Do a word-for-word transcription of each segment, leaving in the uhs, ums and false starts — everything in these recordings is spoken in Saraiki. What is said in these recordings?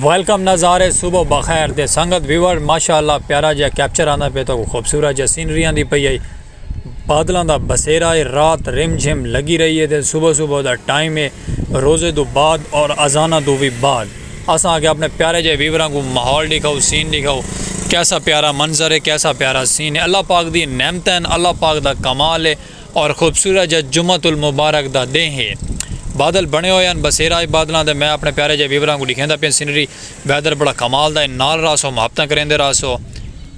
ویلکم نظارے صبح بخیر تے سنگت ویور، ماشاءاللہ پیارا جا کیپچر آندا پہ تو خوبصورت جا سینری آندی پئی ہے۔ بادلاں دا بسیرا ہے، رات رم جھم لگی رہی ہے تے صبح صبح دا ٹائم ہے، روزے دو بعد اور اذانہ دو بھی بعد۔ اساں آگے اپنے پیارے جے ویوراں کو ماحول دکھاؤ، سین دکھاؤ، کیسا پیارا منظر ہے، کیسا پیارا سین ہے۔ اللہ پاک دی نعمتیں، اللہ پاک دا کمال ہے۔ اور خوبصورت جا جمعۃ المبارک دا ݙینھ ہے۔ بادل بݨے ہوئے ہن، بسیرا ہے بادلاں دے۔ میں اپݨے پیارے جے ویوراں کوں ݙکھیندا پیاں سینری، ویدر بڑا کمال دا ہے۔ نال رہسو، محبتاں کریندے رہسو۔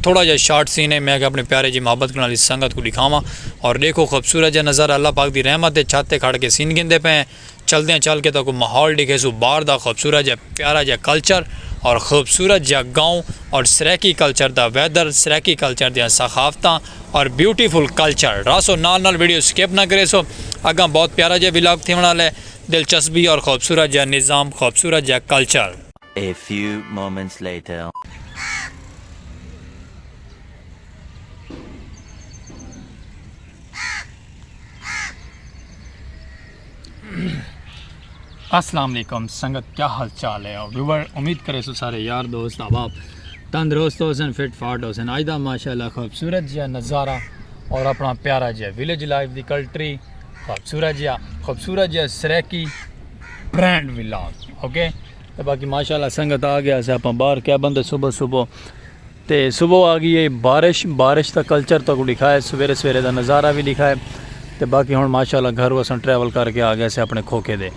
تھوڑا جا شارٹ سین ہے، میں کہ اپݨے پیارے جی محبت کرݨ والی سنگت کوں ݙکھاواں۔ اور ݙیکھو خوبصورت جا نظارہ، اللہ پاک دی رحمت ہے، چھت تے کھڑ کے سین گھندے پئے ہیں۔ چلدیاں چل کے تہاکوں ماحول ݙکھیسوں باہر دا، خوبصورت جا پیارا جا کلچر اور خوبصورت جا گاؤں اور سرائیکی کلچر دا ویدر، سرائیکی کلچر دیاں ثقافتاں اور بیوٹیفل کلچر۔ رہسو نال نال، ویڈیو سکپ نہ کریسو، اگاں بہت پیارا جا ولاگ تھیوݨ والا ہے، دلچسپی اور خوبصورت جا نظام، خوبصورت جا کلچر۔ A few moments later. السلام علیکم سنگت، کیا حال چال ہے؟ اور ویور، امید کریسوں سارے یار دوست احباب تندرست ہوسن، فٹ فاٹ ہوسن۔ اڄ دا ماشاءاللہ خوبصورت جیہا نظارہ اور اپݨا پیارا جیہا ولیج لائف دی کلچری، خوبصورت جیہا، خوبصورت جیہا سرائیکی برانڈ ولاگ، اوکے۔ تے باقی ماشاءاللہ سنگت آ ڳیا سے، اپݨا باہر کیا بندے صبح صبح تے صبح آ ڳئی ہے بارش، بارش دا کلچر تہاکوں ݙکھائے، سویرے سویرے دا نظارہ وی ݙکھائے۔ تے باقی ہݨ ماشاءاللہ گھروں اساں ٹریول کر کے آ ڳئے سے اپݨے کھوکھے دے۔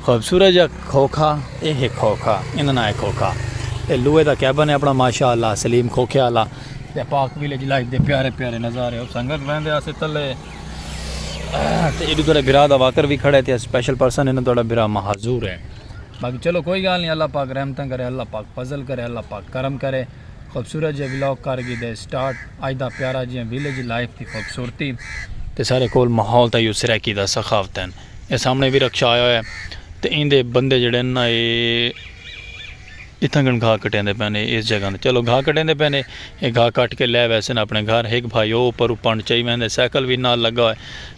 خوبصورت جا کھوکھا، اے ہے کھوکھا، ایندا ناں ہے کھوکھا۔ اے لوہے دا کیبن ہے اپݨا ماشاءاللہ سلیم کھوکھے والا۔ تے پاک ولیج لائف دے پیارے پیارے نظارے، او سنگت ویندے آسے تلے۔ تے ایݙو تہاݙے بھرا دا واکر وی کھڑا ہے تے اسپیشل پرسن انہاں تہاݙا بھرا معذور ہے۔ باقی چلو کوئی ڳالھ نہیں، اللہ پاک رحمتاں کرے، اللہ پاک فضل کرے، اللہ پاک کرم کرے۔ خوبصورت جے ولاگ کر گھدے سٹارٹ، اڄ دا پیارا جیہاں ولیج لائف دی خوبصورتی۔ تے سارے کول ماحول تاں ایہو سرائیکی دا ثقافت ہن۔ اے سامݨے وی رکشہ آیا ہویا ہے تے ایندے بندے جیڑھے ہن نا، اے اتھاں کن گھاہ کٹیندے پئے نے اس جگہ تے۔ چلو گھاہ کٹیندے پئے نے، اے گھاہ کٹ کے لے ویسن اپݨے گھر۔ ہک بھائی او اوپر اپݨ چئی ویندے، سائیکل وی نال لڳا ہوئے۔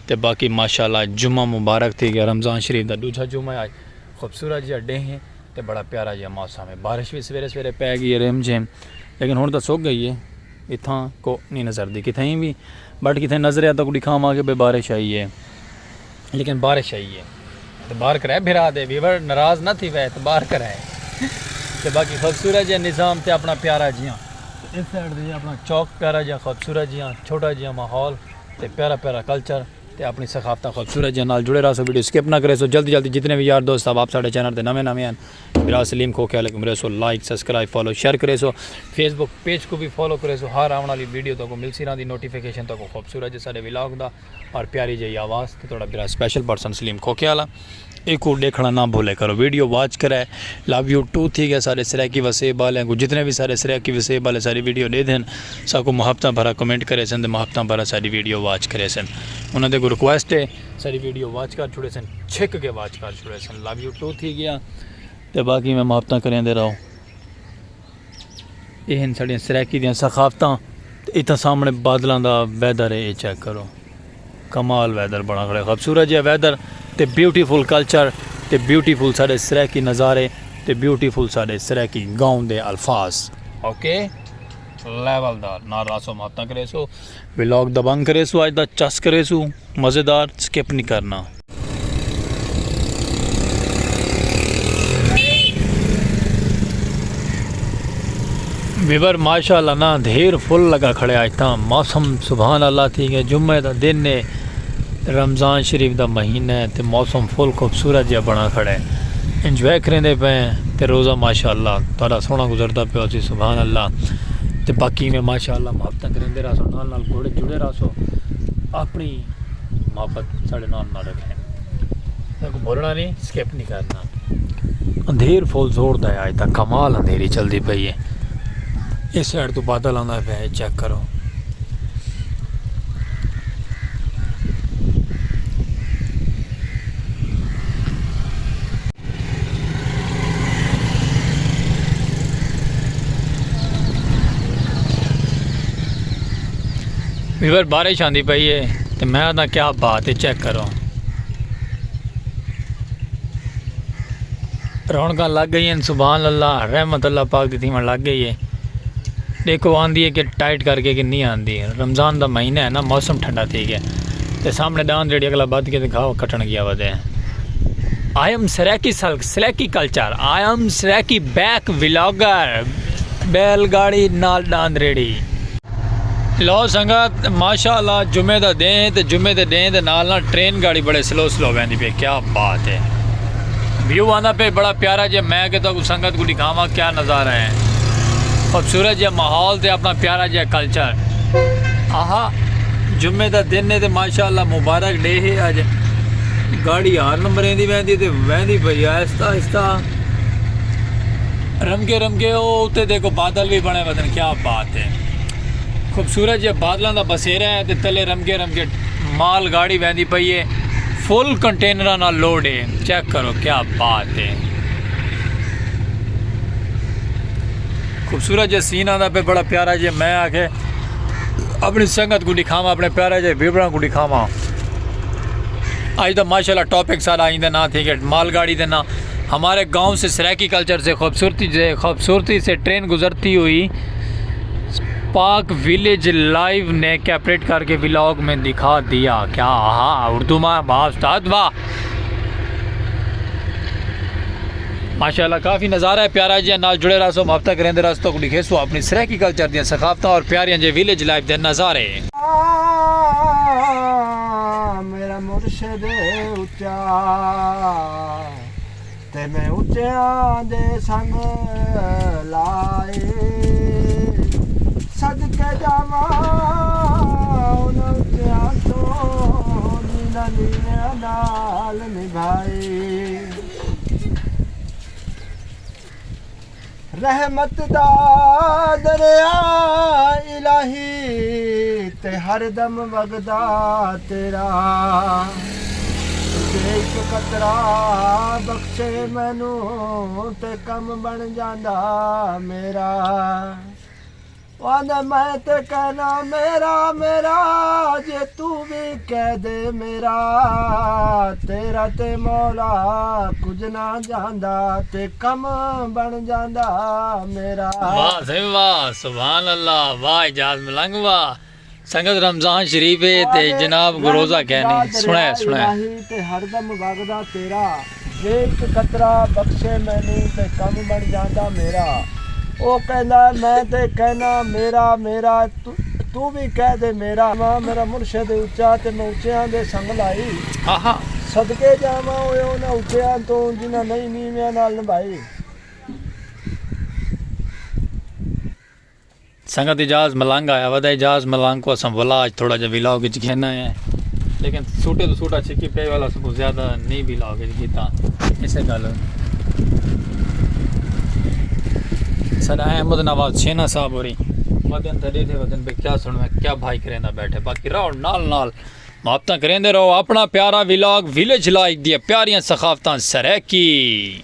تے باقی ماشاءاللہ جمعہ مبارک تھی ڳیا، رمضان شریف دا ݙوجھا جمعہ ہے اڄ۔ خوبصورت جیہا ݙینھ ہے تے بڑا پیارا جیہا موسم ہے۔ بارش وی سویرے سویرے پئے ڳئی ہے رم جھم، لیکن ہݨ تاں سک ڳئی ہے، اتھاں کو نہیں نظردی کتھائیں وی، بٹ کتھائیں نظرے تہاکوں ݙکھاواں کہ بھئی بارش آئی ہے، لیکن بارش آئی ہے۔ تے باہر کرائے بھرا دے ویور، ناراض نہ تھی وے، تے باہر کرائے۔ تے باقی خوبصورت جیہا نظام تے اپݨا پیارا جیہاں، تے اس سائیڈ تے اپݨا چوک پیارا جیہا، خوبصورت جیہاں، چھوٹا جیہاں ماحول تے پیارا پیارا کلچر۔ تے اپݨی ثقافتاں خوبصورت جیہاں نال جڑے رہسو، ویڈیو سکپ نہ کریسو۔ جلدی جلدی جتنے وی یار دوست احباب ساݙے چینل تے نویں نویں ہن، بھرا سلیم کھوکھے والے کوں مریسو لائک، سبسکرائب، فالو، شیئر کریسو۔ فیس بک پیج کوں وی فالو کریسو، ہر آوݨ والی ویڈیو تہاکوں ملسی رہندی نوٹیفیکیشن تہاکوں۔ خوبصورت جے ساݙے ولاگ دا اور پیاری جئی آواز تے تہاݙا بھرا سپیشل پرسن سلیم کھوکھے والا، ایکوں ݙیکھݨا نہ بھولے کرو، ویڈیو واچ کرے۔ لو یو ٹو تھی ڳئے سارے سرائیکی وسیب والے کوں، جتنے وی سارے سرائیکی وسیب والے ساری ویڈیو ݙیہدن، ساکوں محبتاں بھرا کمنٹ کریسن تے محبتاں بھرا ساری ویڈیو واچ کریسن۔ انہاں دے کوں ریکویسٹ ہے، ساری ویڈیو واچ کر چھوڑیسن، چھک کے واچ کر چھوڑیسن۔ لو یو ٹو تھی ڳیا تے باقی میں محبتاں کریندے رہو۔ اے ہن ساݙیاں سرائیکی دیاں ثقافتاں۔ تے اتھاں سامݨے بادلاں دا ویدر ہے، اے چیک کرو، کمال ویدر بݨا کھڑے، خوبصورت جیہا ویدر تے بیوٹیفل کلچر تے بیوٹیفل ساݙے سرائیکی نظارے تے بیوٹیفل ساݙے سرائیکی گاؤں دے الفاظ۔ اوکے، لیول دا نال رہسو، محبتاں کریسو، ولاگ دبنگ کریسو، اڄ دا چس کریسو، مزیدار، سکپ نہیں کرنا۔ ویور ماشاءاللہ نا، اندھیر فل لڳا کھڑے اڄ تاں۔ موسم سبحان اللہ تھی ڳئے، جمعے دا ݙینھ ہے، رمضان شریف دا مہینہ ہے تے موسم فل خوبصورت جیہا بݨا کھڑے۔ انجوائے کریندے پئے ہیں تے روزہ ماشاءاللہ تہاݙا سوہݨا گزردا پیا ہوسی، سبحان اللہ۔ تے باقی میں ماشاءاللہ محبتاں کریندے رہسو، نال نال گھوڑے جڑے رہسو، اپݨی محبت ساݙے نال نال رکھیں۔ تہاکوں بھولݨا نہیں، سکپ نہیں کرنا۔ اندھیر فل زور دا ہے اڄ تاں، کمال اندھیری چلدی پئی ہے۔ اس سائیڈ توں بادل آندا پیا ہے، چیک کرو۔ ویور، بارش آندی پئی ہے تے میں آہداں کیا بات ہے، چیک کرو۔ رونقاں لگ گئی ہیں، سبحان اللہ، رحمت اللہ پاک دی تھیوݨ لگ گئی ہے۔ ݙیکھو آندی ہے کہ ٹائٹ کر کے کہ نہیں آندی۔ رمضان دا مہینہ ہے نا، موسم ٹھنڈا تھی ڳیا۔ تے سامݨے ݙاند ریڑھی اڳلا ٻدھ کے تے گھاہ کٹݨ ڳیا ودے۔ I am Saraiki Salk, Saraiki Culture. I am Saraiki back vlogger. بیل گاڑی نال ݙاند ریڑھی۔ لو سنگت، ماشاءاللہ، جمعے دا ݙینہہ تے جمعے دے ݙینہہ دے نال نال ٹرین گاڑی بڑے سلو سلو ویندی پئی، کیا بات ہے۔ ویو آندا پئے بڑا پیارا جیہا، میں کہ تہاکوں سنگت کوں ݙکھاواں کیا نظارہ ہے۔ خوبصورت جیہا ماحول تے اپݨا پیارا جیہا کلچر۔ آہا، جمعے دا ݙینہہ ہے تے ماشاءاللہ مبارک ݙینہہ ہے اڄ۔ گاڑی ہارن مریندی ویندی تے ویندی پئی آہستہ آہستہ۔ رمگے رمگے او اتے ݙیکھو بادل وی بݨے ودن، کیا بات ہے۔ خوبصورت جے بادلاں دا بسیرا ہے تے تلے رمگے رمگے مال گاڑی ویندی پئی ہے، فل کنٹینراں نال لوڈ ہے، چیک کرو کیا بات ہے۔ خوبصورت جے سین آندا پئے بڑا پیارا جے، میں آکھے اپݨی سنگت کوں ݙکھاواں، اپݨے پیارے جے ویوراں کوں ݙکھاواں۔ اڄ دا ماشاءاللہ ٹاپک سارا ایندے ناں تھی کہ مال گاڑی دے ناں ہمارے گاؤں سے سرائیکی کلچر سے خوبصورتی سے خوبصورتی سے ٹرین گزرتی ہوئی پاک ولیج لائیو نے کیپریٹ کر کے ولاگ میں دکھا دیا۔ کیا آہا، اردو میں واہ استاد واہ۔ ماشاءاللہ کافی نظارہ ہے پیارا جی، نال جڑے رہسو، محبتاں کریندے رہسو، تہاکوں ݙکھیسوں اپݨی سرائیکی کلچر دیاں ثقافتاں اور پیاریاں جے ولیج لائف دے نظارے۔ آ، میرا مرشد اچا تے میں اچیاں دے سنگ لائے، صدقے جاواں انہاں اچیاں توں جنہاں نیویاں نال نبھائی۔ رحمت دا دریا الہی تے ہر دم وگدا تیرا، جے ہک قطرہ بخشے مینوں تے کم بݨ جاندا میرا۔ آندا میں تے کہنا میرا، میرا، جے توں وی کہہ دے میرا، تیرا تے مولا کجھ نہ جاندا، تے کم بݨ جاندا میرا۔ واہ سائیں واہ، سبحان اللہ، واہ اعجاز ملنگ واہ۔ سنگت رمضان شریف ہے تے جناب کو روزہ کہنی، سݨے، سݨے۔ الہی تے ہر دم وگدا تیرا، جے ہک قطرہ بخشے مینوں تے کم بݨ جاندا میرا۔ او کہندا میں تے کہنا میرا، میرا، تو، تو بھی کہہ دے میرا۔ ماں میرا مرشد اچا تے میں اچیاں دے سنگ لائی۔ آہا۔ صدقے جاواں اوئے انہاں اچیاں توں جنہاں نہیں نیویاں نال نبھائی۔ سنگت اعجاز ملنگ آیا ودا، اعجاز ملنگ کو اساں ولا اچ تھوڑا جا ولاگ اچ گھن آئے ہیں، لیکن سوٹے تو سوٹا چھکی پے والا سب زیادہ نہیں ولاگ اچ گھتا۔ اسے گل سر احمد نواز چھینا صاحب ہوری ودن تھے ڈیٹھے ودن پہ کیا سنوے کیا بھائی کرینا بیٹھے، باقی رہو نال نال محبتاں کریندے رہو۔ اپنا پیارا ولاگ ویلیج لائف دی پیاریاں ثقافتاں سرائیکی۔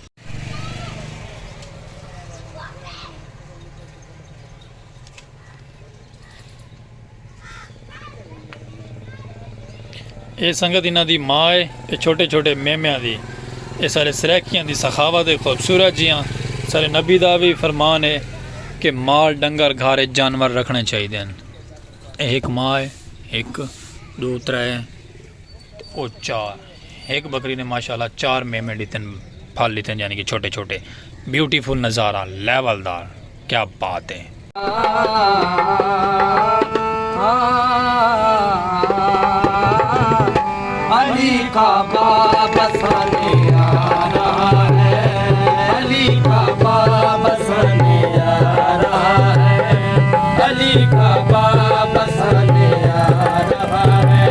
اے سنگت انہاں دی ماء ہے تے چھوٹے چھوٹے میمیاں دی۔ اے سارے سرائیکیاں دی سخاوت ہے، خوبصورت جیاں۔ سارے نبی دا وی فرمان ہے کہ مال ڈنگر گھر اچ جانور رکھݨے چاہیدے ہن۔ اے ہک ماء ہے، ہک، ݙو، ترے، او چار، ہک بکری نے ماشاءاللہ چار میمے ݙتن، پھل ݙتن، یعنی کہ چھوٹے چھوٹے، بیوٹیفل نظارہ، لیول دار، کیا بات ہے۔ علی کا باب سامنے آ رہا ہے، علی کا باب سامنے آ رہا ہے، علی کا باب سامنے آ رہا ہے،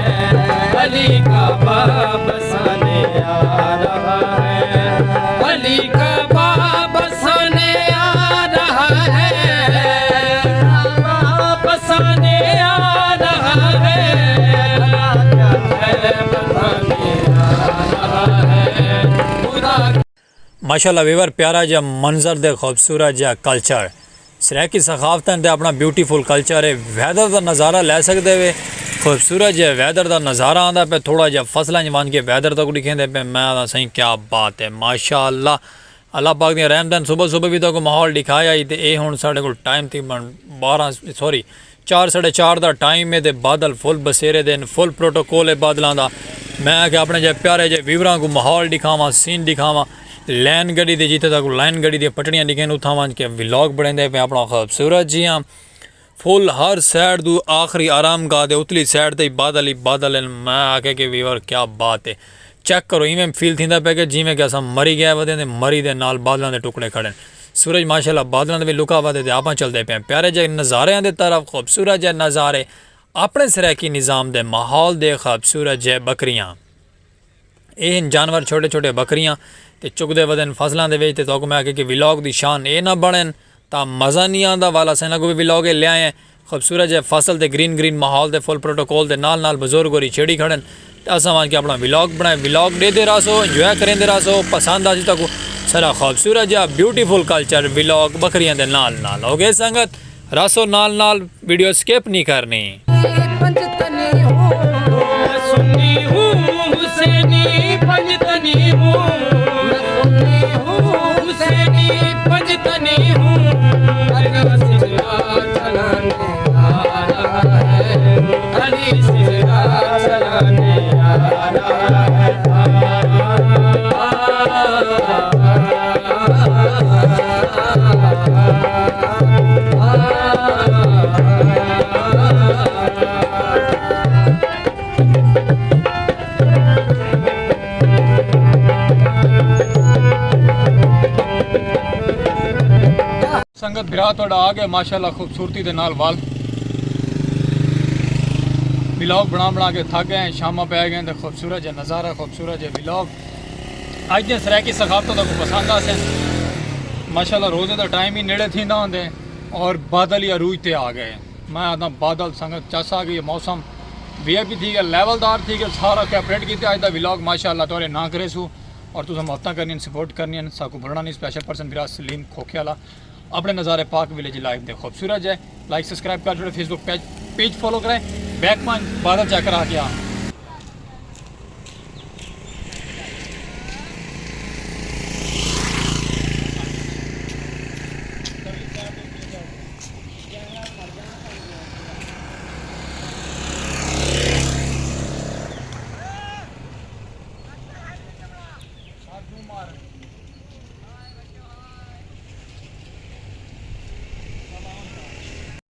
علی کا باب سامنے آ رہا ہے، علی کا باب سامنے آ رہا ہے، باب سامنے آ رہا ہے، باب سامنے آ رہا ہے۔ خدا ماشاءاللہ ویور، پیارا جا منظر دے خوبصورت جا کلچر، سرائیکی ثقافتاں دے اپنا بیوٹیفل کلچر ہے۔ ویدر دا نظارہ لے سکدے وے، خوبصورت جے ویدر دا نظارہ آندا پہ، تھوڑا جا فصلاں وچ ونج کے ویدر تک ݙکھیندے پہ۔ میں آہدا سائیں کیا بات ہے، ماشاءاللہ۔ اللہ پاک دیاں رحمتاں ہن، صبح صبح وی تہاکوں ماحول ݙکھایا ہئی تے اے ہݨ ساݙے کول ٹائم تقریباً بارہ، سوری، چار ساݙے چار دا ٹائم ہے تے بادل فل بسیرے دے ہن، فل پروٹوکول ہے بادلاں دا۔ میں آکھیا اپݨے جے پیارے جے ویوراں کوں ماحول ݙکھاواں، سین ݙکھاواں، لین گڈی دے جتھے تہاکوں لین گڈی دیاں پٹڑیاں ݙکھن اتھاں ونڄ کے ولاگ بݨیندے پئے آپݨا خوبصورت جیہاں۔ فل ہر سائیڈ توں آخری آرام گاہ دے اتلی سائیڈ تے ہی بادل ہی بادل ہن۔ میں آکھیا کہ ویور کیا بات ہے، چیک کرو، ایویں فیل تھیندا پیا کہ جیویں کہ اساں مری ڳئے ودے تے مری دے نال بادلاں دے ٹکڑے کھڑے ہن۔ سورج ماشاءاللہ بادلاں دے وچ لکا ودے تے آپاں چلدے پئے ہیں۔ پیارے جے نظاریاں دے طرف خوبصورت جے نظارے، اپݨے سرائیکی نظام دے ماحول دے خوبصورت جے بکریاں۔ اے ہن جانور چھوٹے چھوٹے بکریاں تے چڳدے ودن فصلاں دے وچ تے تہاکوں میں آکھیا کہ ولاگ دی شان اے نہ بݨن تاں مزہ نی آندا۔ ول اساں انہاں کوں وی ولاگ اچ لے آئے ہیں۔ خوبصورت جے فصل تے گرین گرین ماحول تے فل پروٹوکول دے نال نال بزرگ ہوری چھیڑی کھڑن تے اساں ونڄ کے اپݨا ولاگ بݨائے۔ ولاگ ݙیہدے رہسو، انجوائے کریندے رہسو، پسند آسی تہاکوں ساݙا خوبصورت جیہا بیوٹیفل کلچر ولاگ بکریاں دے نال نال۔ اوکے سنگت، رہسو نال نال، ویڈیو سکپ نی کرݨی۔ پنجتنی ہوں، میں سنی ہوں، حسینی پنجتنی ہوں، میں سنی ہوں، حسینی پنجتنی ہوں۔ ارے سجدہ چلانے آ رہا ہے، علی سجدہ چلانے آ رہا ہے۔ سنگت بھرا تہاݙا آ ڳئے ماشاءاللہ خوبصورتی دے نال ول۔ ولاگ بݨا بݨا کے تھک ڳئے ہیں، شاماں پئے ڳئے ہیں تے خوبصورت جے نظارہ، خوبصورت جے ولاگ۔ اڄ دے سرائیکی ثقافتاں تہاکوں پسند آسن۔ ماشاءاللہ روزے دا ٹائم ہی نیڑے تھیندا ہوندے اور بادل ہی عروج تے آ ڳئے۔ میں آہداں بادل سنگت چس آ ڳئی ہے، موسم وی آئی پی تھی ڳیا، لیول دار تھی ڳیا، سارا کیپریٹ کیتے۔ اڄ دا ولاگ ماشاءاللہ تہاݙے ناں کریسوں اور تساں محبتاں کرنیاں، سپورٹ کرنیاں، ساکوں بھلݨا نی۔ سپیشل پرسن بھرا سلیم کھوکھے والا۔ اپݨے نظارے پاک ولیج لائف دے خوبصورت جے، لائک سبسکرائب کر چھوڑے، فیس بک پیج، پیج فالو کریں، بیک ونڄ بادل چیک کرا کے آ۔